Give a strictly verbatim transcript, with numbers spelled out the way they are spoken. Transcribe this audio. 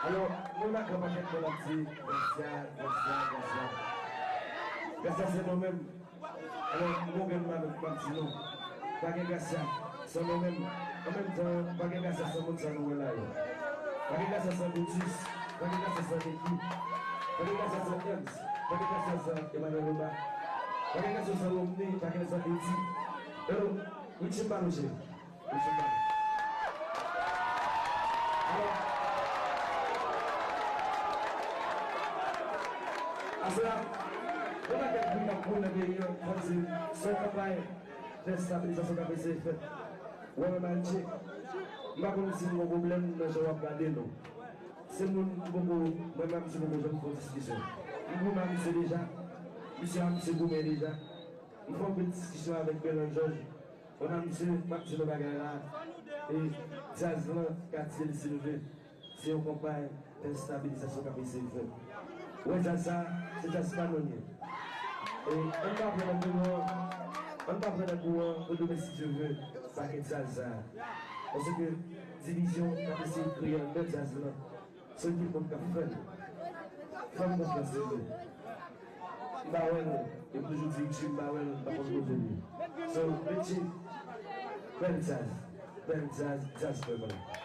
Alò, mwen pa ka pa fè kòl ap di, Gracia, Gracia, Gracia. Gracia se nou menm. Alò, mwen gen mal, m ap di nou. Pa gen Gracia, san nou menm. An menm tan, pa gen Gracia san moun sa nou wè la yo. Pa gen Gracia san Brutus. Pa gen Gracia san Nicky. Pa gen Gracia san Ems. Pa gen Gracia san Emmanuel Loba. Pa gen Gracia san Romney. Pa gen Gracia san Eddie. Hello, Richie Maloche. Alò, aswè a, yon pakèt moun k ap mouri nan peyi an, fò n di, se yon kanpay destabilizasyon k ap eseye fèt. Wè, mwen, Malche, m pa konn si m gon pwoblèm nan jan w ap gade, non. Se moun m poko, mwen menm, m poko janm fè yon diskisyon. M goumen ak misye deja, misye ak misye goumen deja. M fè anpil diskisyon avèk Belen Jòj. Mwen ak misye, m ap di nou bagay la, e djaz lan, Katye Silve, se yon konpay destabilizasyon k ap eseye fèt. Ou wè djaz sa, se djaz pa nou l ye. E ann pa pran nan kou an, ann pa pran nan kou an, pou demen, si Dye vle, pa gen djaz sa. Paske divizyon k ap eseye kreye anndan djaz lan, se tout moun k ap fè l. Fè m konfyans, Silve. M pa wè l, e m toujou di Richie m pa wè l, m pa konn kote l ye. So, Richie, bèl djaz, bèl djaz, djaz vrèman.